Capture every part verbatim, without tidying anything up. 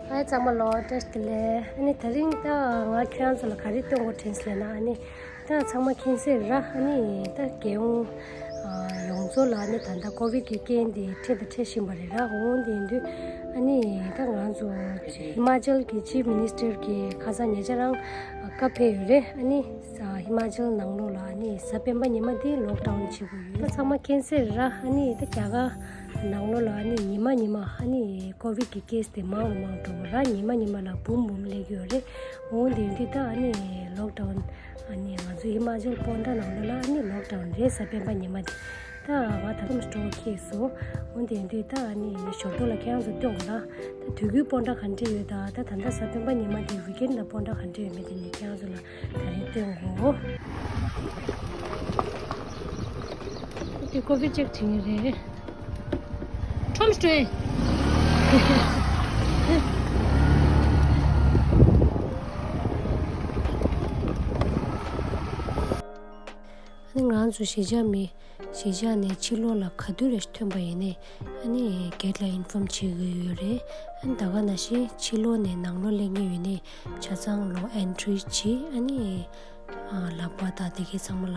ཨ་ཚང་མ་ལོ་བཀྲ་ཤིས་བདེ་ལེགས། ཨ་ནི་དེ་རིང་ད་ང་ཁྱེད་རང་ཚོ་ལ་ག་རེ་སྟོན་དགོས་དྲན་སོང་ལབ་ན། ཨ་ནི་ད་ཚང་མ་མཁྱེན་གསལ་རེད་ར། ཨ་ནི་ད་རྒྱལ་ཡོངས་ཨ་ཡོངས་རྫོགས་ལ་ཨ་ནི་ད་ལྟ་ཀོ་བིད་ཀྱི་རྐྱེན་དེ་འཕྲད་དང་འཕྲད་བཞིན་པ་རེད་ར། འོ་དེ་ཡིན་དུས་ཨ་ནི་ད་ང་ཚོ་ཧི་མ་ཅལ་གྱི་ཅིབ་མི་ནི་སི་ཊར་གྱིས་ཁ་སང་ཉེ་ཆར་རང་བཀའ་ཕེབས་ཡོད་རེད། ཨ་ནི་ཧི་མ་ཅལ་ནང་ལོགས་ལ་ཨ་ནི་གཟའ་སྤེན་པ་ཉི་མ་དེ་ལོག་ཌའུན་བྱེད་དགོས་ཡོད། ད་ཚང་མ་མཁྱེན་གསལ་རེད་ར། ཨ་ནི་ད་རྒྱ་གར་ནང་ལོགས་ལ་ཨ་ནི་ཉི་མ་ཉི་མ་ཨ་ནི་ཀོ་བིད་ཀྱི་ཀེ་སི་དེ་མང་རུ་མང་རུ་འགྲོ་གི་ར། ཉི་མ་ཉི་མ་ལ་འབུམ་འབུམ་སླེབས་ཀྱི་ཡོད་རེད། འོ་དེ་དུས་ད་ཨ་ནི་ལོག་ཌའུན་ཨ་ནི་ང་ཚོ་ཧི་མ་ཅལ་སྤོན་ཊ་ནང་ལོགས་ལ་ཨ་ནི་ལོག་ཌའུན་རེད། གཟའ་སྤེན་པ་ཉི་མ་དེ་ད་ང་ད་ལྟ་སྤྲོ་བོ་ཁེལ་སོང་། འོ་དེ་དུས་ད་ཨ་ནི་ཞོར་དུ་ལ་ཁྱེད་རང་ཚོ་སྟོན་དགོས་ལ། ད་དུས་ཀྱི་སྤོན་ཊ་ག་འདྲ་ཡོད། ད་ད་ད་ལྟ་གཟའ་སྤེན་པ་ཉི་མ་དེ་ཝིག་ཨེན་ཌི་ལ་སྤོན་ཊ་ག་འདྲ་ཡོད་མེད་དེ་ནི་ཁྱེད་རང་ཚོ་ལ་ད་རེས་སྟོན་དགོས། དེ་ཀོ་བིད་ཅེག་བྱེད་ངེས་རེད། ཁྲོམ་སྟོན། ཨ་ནི་ང་ཚོ་གཞིས་ཆགས་མི་གཞིས་ཆགས་ནས་ཕྱི་ལོགས་ལ་ག་དུས་རེ་ཐོན་པ་ཡིན་ནའི་ཨ་ནི་གེ་ཊི་ལ་ཨིན་ཕོམ་བྱེད་དགོས་ཡོད་རེད། ཨ་ནི་ད་ག་ནང་བཞིན་ཕྱི་ལོགས་ནས་ནང་ལོགས་སླེབས་མཁན་ཡོད་ནའི་ཆ་ཚང་ལོགས་ཨེན་ཊི་རི་བྱེད། ཨ་ནི་ཨ་ལག་པ་དང་དེ་གའི་ཚང་མ་ལ་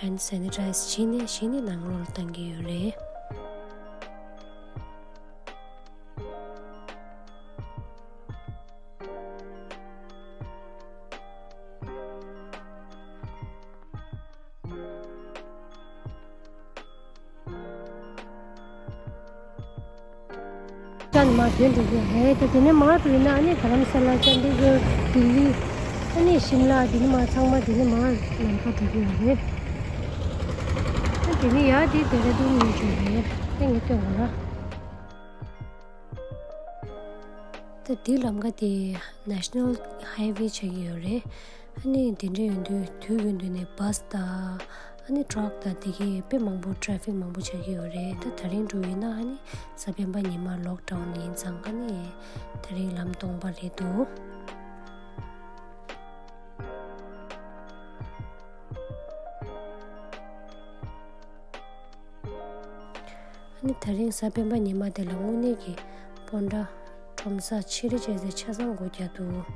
ཧེན་ཌི་སེ་ནི་ཊའི་ཛི་བྱས་ནས་གཞི་ནས་ནང་ལོགས་ལ་གཏང་གི་ཡོད་རེད། ཅན་མ་དེ་འགྲོ་གི་རེད། དེ་ནས་མར་བུད་ན་ཨ་ནི་དྷ་རམ་ས་ལ། ཅན་ཌི་གྷར། ལྡི་ལི། ཨ་ནི་ཤིམ་ལ། དེ་ནས་མར་ཚང་མ་དེ་ནས་མར་ལམ་ཁ་འགྲོ་གི་ཡོད་རེད། ཨ་དེ་ནས་ཡར་དེ་ཌེ་ར་ཌུན་ཡོད་ཀྱི་རེད། དེ་ངས་སྟོན་དགོས་ལ། ད་འདི་ལམ་ཁ་དེ་National Highway་ཆགས་ཀྱི་ཡོད་རེད། ཨ་ནི་དེ་འདྲ་ཡོང་དུས་དུས་རྒྱུན་དུ་ནས་བྷ་སི་དང་ཨ་ནི་ཊྲག་དང་དེ་གའི་དཔེ་མང་པོ་ཊ་ཕིག་མང་པོ་ཆགས་ཀྱི་ཡོད་རེད། ད་དེ་རིང་འགྲོ་ཡིན་ན་ཨ་ནི་གཟའ་སྤེན་པ་ཉི་མ་ལོག་ཌའུན་ཡིན་ཙང་ཨ་ནི་དེ་རིང་ལམ་སྟོང་པ་རེད་འདུག་ཨ་ནི་དེ་རིང་གཟའ་སྤེན་པ་ཉི་མ་དེ་ལ་དངོས་གནས་ཀྱི་སྤོན་ཊ་ཁྲོམ་ས་ཆེ་རེ་བྱས་ཏེ་ཆ་ཚང་སྒོ་རྒྱག་འདུག་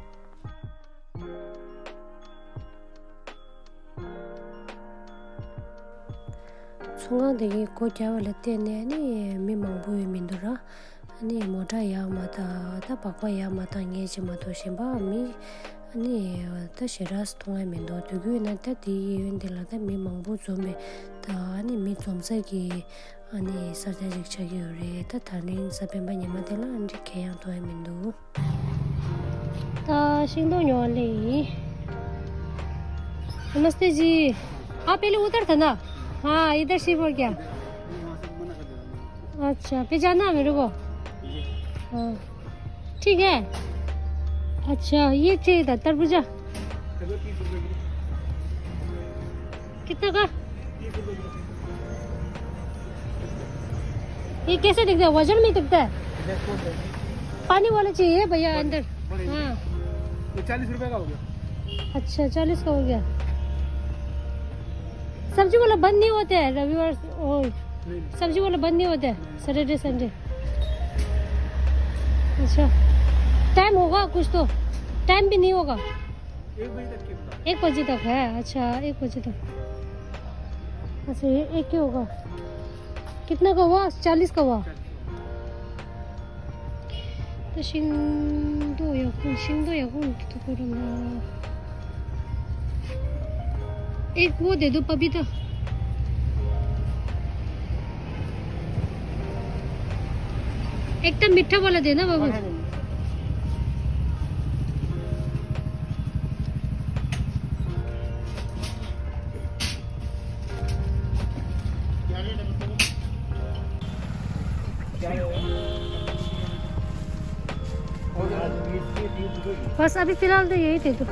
ཚོང་ཁང་དེ་གའི་སྒོ་རྒྱག་པ་ལ་བརྟེན་ནས་ཨ་ནི་མི་མང་པོ་ཡོད་མི་འདུག་ར། ཨ་ནི་མོ་ཊ་ཡར་མར་དང་ད་སྦག་སྦག་ཡར་མར་བཏང་མཁན་ཅིག་མ་གཏོགས་གཞན་པ་མི་ཨ་ནི་ད་ཞེ་དྲག་མཐོང་ཡ་མི་འདུག་དུས་རྒྱུན་ན་ད་དེའི་གཡས་གཡོན་དེ་ལ་ད་མི་མང་པོ་འཛོམས་པའི་ད་ཨ་ནི་མི་འཛོམས་ས་གི་ཨ་ནི་ས་ཆ་ཞིག་ཆགས་ཀྱི་ཡོད་རེད། ད་དེ་རིང་གཟའ་སྤེན་པ་ཉི་མ་དེ་ལ་ཨ་ནི་གང་ཡང་མཐོང་ཡ་མི་འདུག་ད་ཤིང་ཏོག་ཉོ་བ་སླེབས་ཡིན། नमस्ते जी। आप पहले उधर था ना? हाँ, इधर शिफ्ट हो गया। अच्छा, पहचाना मेरे को? हाँ। ठीक है। अच्छा, ये चाहिए था तरबूजा। कितना का? ये कैसे दिखता है? वजन में दिखता है? पानी वाला चाहिए भैया, अंदर। हाँ। ये चालीस रुपए का हो गया। अच्छा, चालीस का हो गया। सब्जी वाला बंद नहीं होता है रविवार, ओ, नहीं। सब्जी वाला बंद नहीं होता है सैटरडे संडे। अच्छा, टाइम होगा कुछ तो, टाइम भी नहीं होगा। एक बजे तक के बता। एक बजे तक है। अच्छा, एक बजे तक। अच्छा, ये एक ही होगा। कितना का हुआ? चालीस का हुआ। ད་ཤིང་ཏོག་ཡག་པོ། ཤིང་ཏོག་ཡག་པོ་འདུག་གོ་ར་མ། एक वो दे दो पपीता। एकदम मीठा वाला देना बाबू। बस अभी फिलहाल तो यही दे दो।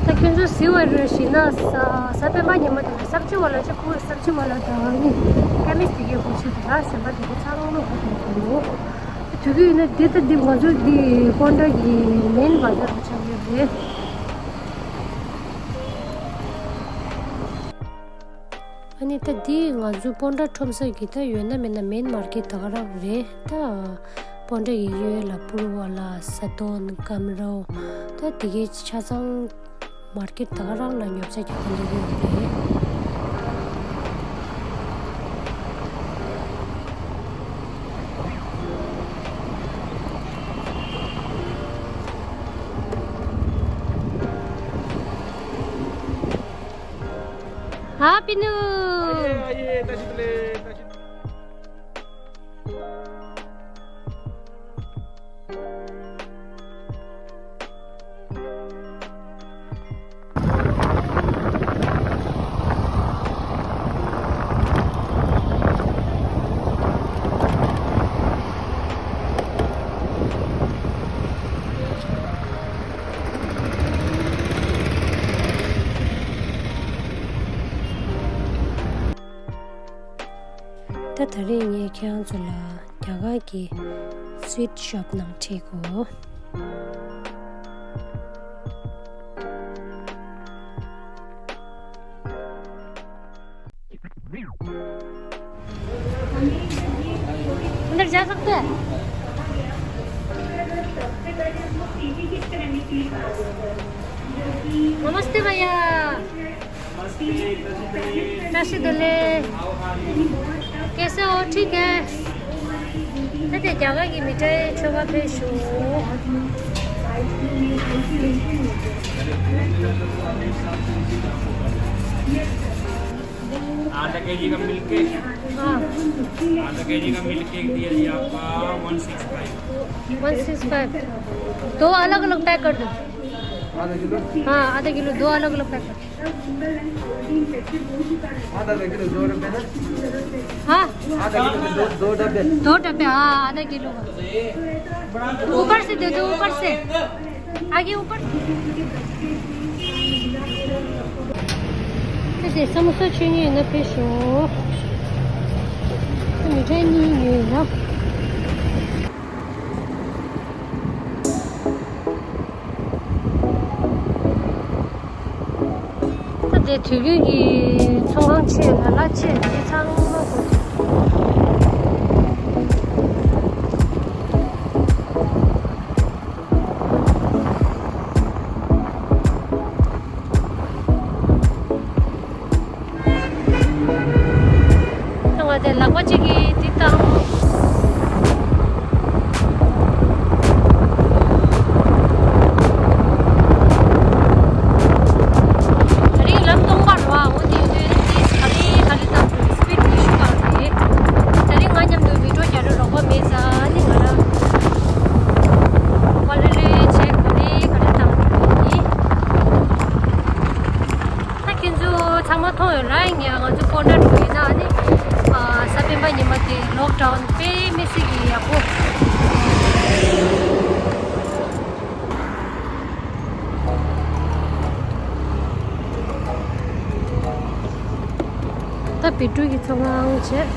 ད་ཁྱོད་ཚོ་གཟིགས་པ་རེད་ཞེ་ན། གཟའ་སྤེན་པ་ཉི་མ་དེ་ལ་སབ་ཇི་ཝ་ལ་ཅིག་ཁོ་སབ་ཇི་ཝ་ལ་དང་ནི་ཀེ་མིས་དེ་གའི་སྒོ་ཕྱེ་འདུག་ལ། གཞན་པ་དེ་གའི་ཚང་མ་ལོག་པ་དེ་གོ་ཡོད། དེ་གི་ཡིན་ན་འདི་ལྟ་འདི་ང་ཚོ་འདི་སྤོན་ཊ་གི་མེན་བ་ཛར་དུ་ཆགས་ཡོད་རེད། ཨ་ནི་ད་འདི་ང་ཚོ་སྤོན་ཊ་ཁྲོམ་ས་གི་ད་ཡོད་ན་མེད་ན་མེན་མར་ཀེཊ་ད་ག་རང་རེད། ད་སྤོན་ཊ་ཡི་ཡོད་ལ་པུར་བ་ལ་ས་དོན་ཀམ་རོ་ད་དེ་གའི་ཆ་ཚང་མར་ཀེཊ་ད་ག་རང་ལ་ཉོ་ཆ་རྒྱག་གི་འདུག་གི་རེད། ཧ་པི་ནུ། ཨ་ཡེ་ཨ་ཡེ། ད་ཅི་ལེ། ད་ཅི། ད་ད་རེས་ངས་ཁྱེད་རང་ཚོ་ལ་རྒྱ་གར་གྱི་སུའིཊ་ཤོབ་ནང་ཁྲིད་གོ། अंदर जा सकते हैं। नमस्ते भैया। कैसे हो? ठीक है। ད་དེ་རྒྱ་གར་གྱི་མི་ཊའི་མཆོད་པ་ཕེབས་ཤོག आधा केजी का मिल्क केक। हाँ। आधा केजी का मिल्क केक दिया जी आपका one six five. One six five. दो अलग अलग पैक कर दो। आधा किलो। हाँ, आधा किलो, दो अलग अलग पैक कर दो। आधा किलो दो डब्बे ना। हाँ। आधा किलो दो, दो डब्बे। दो डब्बे, हाँ, आधा किलो का। ऊपर से दे दो, ऊपर से। आगे ऊपर। ད་དེ་ས་མོ་ས་ཆོས་ཉིད་ཡིན་ན་ཕེབས་ཤོག་ད་མི་ཁྲ་གཉིས་ཉོས་ཡིན་ན། ད་དེ་དུས་རྒྱུན་གྱི་ཚོང་ཁང་ཆེ་ལ་ལ་ཆེ་དེ་ཚང་མ་གོ། ང་དེ་ལག་པ་གཅིག་གིས་འདི་བཏང་། ད་རིང་ལམ་སྟོང་པ་རེད་བ། འོ་དེ་ཡོད་དུས་ཏིས་ག་ལེ་ག་ལེ་བཏང་དགོས། སི་པིཌ་ཨི་ཤུ་གང་རེད། ད་རིང་ང་མཉམ་དུ་བི་ཌིའོ་རྒྱག་རོགས་པ་མེད་ཙང་ནི་ང་རང་ཀ་ལེ་ལེ་བྱས་ག་ལེ་ག་ལེ་བཏང་དགོས་ཡིན། ད་ཁྱེད་ཚོ་ཚང་མ་མཐོང་ཡོད་ར། ངས་ང་ཚོ་སྤོན་ཊ་འགྲོ་ཡིན་ན་ནི་ཨ་གཟའ་སྤེན་པ་ཉི་མ་དེ་ལོག་ཌའོན་དཔེ་མི་སྲིད་ཀྱི་ཡག་པོ། ད་བི་ཌིའོ་གི་ཚོང་ཁང་བྱས།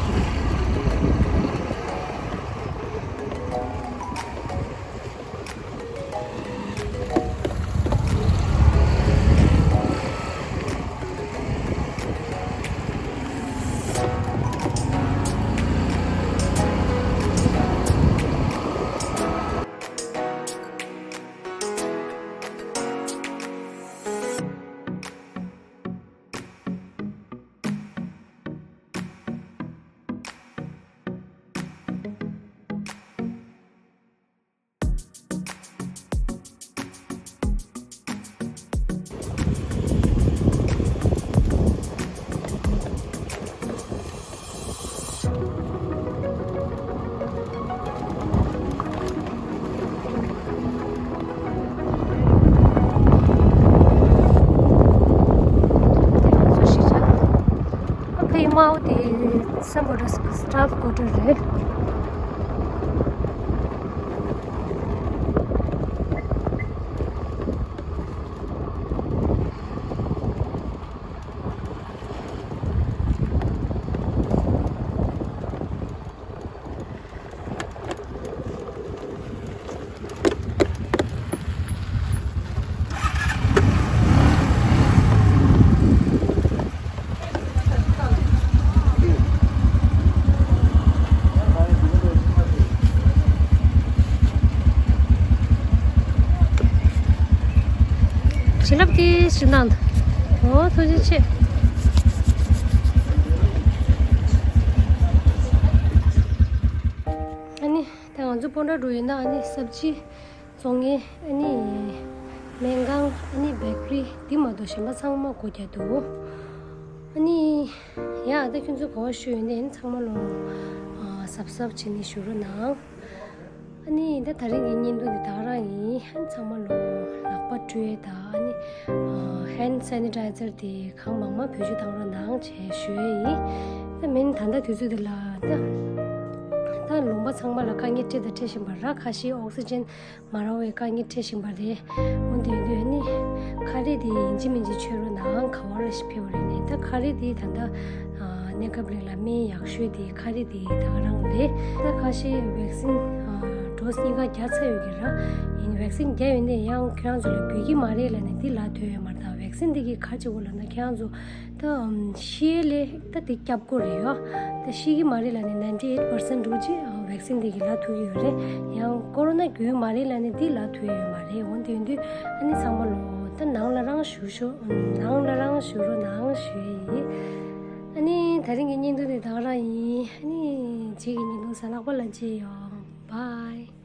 ཕ་ཡུལ་དམར་པོ་དེ་སམ་བྷོ་ཊ་སི་ཊཕ་ཀོ་ཊར་རེད། བྱིན་རླབས་ཀྱི་ཞིག་གནང་། འོ་ཐུགས་རྗེ་ཆེ། ཨ་ནི་ད་ང་ཚོ་སྤོན་ཊ་འགྲོ་ཡིན་ན། ཨ་ནི་སབ་ཇི་བཙོང་མཁན། ཨ་ནི་སྨན་ཁང་། ཨ་ནི་བེ་ཀ་རི། འདི་མ་གཏོགས་གཞན་པ་ཚང་མ་སྒོ་རྒྱག་འདུག་ཨ་ནི་ཡ་ད་ཁྱོད་ཚོ་གོ་བ་ཞུ་ཡོད་ནས། ཨ་ནི་ཚང་མ་ལོ་གཟབ་གཟབ་བྱས་ནས་བཞུགས་རོགས་གནང་། ཨ་ནི་ད་དེ་རིང་གི་བརྙན་ཐུང་འདི་ད་ག་རང་ཡིན། ཨ་ནི་ཚང་མ་ལོ་ལག་པ་བཀྲུ་ཡས་དང་། ཨ་ནི་ཧེན་ཌི་སེ་ནི་ཊའི་ཛར་དེ་གང་མང་མང་བེད་སྤྱོད་བཏང་རོགས་གནང་བྱས་ཞུ་ཡས་ཡིན། ད་མིན་ད་ལྟ་དུས་ཚོད་འདི་ལ་ད་ད་ལུང་པ་ཚང་མ་ལ་དཀའ་ངལ་འཕྲད་དང་འཕྲད་བཞིན་པ་ར། ཁ་ཤས་ཨོག་སི་ཇན་མ་རག་པའི་དཀའ་ངལ་འཕྲད་བཞིན་པ་རེད། འོ་དེ་དུས་ཨ་ནི་ཁ་རས་དེ་ཡིན་གཅིག་མིན་གཅིག་མཆོད་རོགས་གནང་། ག་བ་ར་ཞིག་ཕེབས་པ་རེད་ནས། ད་ཁ་རས་དེ་ད་ལྟ་ཨ་གནས་སྐབས་རིང་ལ་སྨན་ཡག་ཤོས་དེ་ཁ་རས་དེ་ད་ག་རང་རེད། ད་ཁ་ཤས་ཝེག་སིན་ཨ་ཌོ་སི་གཉིས་ཀ་བརྒྱབ་ཚར་ཡོད་ཀྱི་ར། ཡིན་ཝེག་སིན་བརྒྱབ་ཡོད་ནས་ཡང་ཁྱེད་རང་ཚོ་ལ་དགོས་ཀྱི་མ་རེད་ལབ་ནས་འདི་ལབ་ཐུབ་ཡོད་མ་རེད། ད་ཝེག་སིན་དེ་གིས་ག་བྱེད་དགོས་ལབ་ན། ཁྱེད་རང་ཚོ་ད་ཤི་ཡས་ལས་ད་དེ་སྐྱབས་དགོས་རེད་ཡ། ད་ཤི་གི་མ་རེད་ལབ་ནས་ནའིན་ཊི་ཨེཊ་པར་སེན་ཊི་འགྲོ་ཅིག་ཝེག་སིན་དེ་གིས་ལབ་ཐུབ་ཀྱི་ཡོད་རེད། ཡང་ཀོ་རོ་ན་རྒྱུས་མ་རེད་ལབ་ནས་འདི་ལབ་ཐུབ་ཡོད་མ་རེད། འོ་དེ་དུས་ཨ་ནི་ཚང་མ་ལོ་ད་ནང་ལ་རང་བཞུགས་ཤོག་ནང་ལ་རང་བཞུགས་རོགས་གནང་ཞུ་ཡས་ཡིན། ཨ་ནི་དེ་རིང་གི་བརྙན་ཐུང་འདི་ད་ག་རང་ཡིན། ཨ་ནི་རྗེས་ཀྱི་བརྙན་ཐུང་གཟའ་ལྷག་པ་ལ་མཇལ་ཡོང་། བཱའི།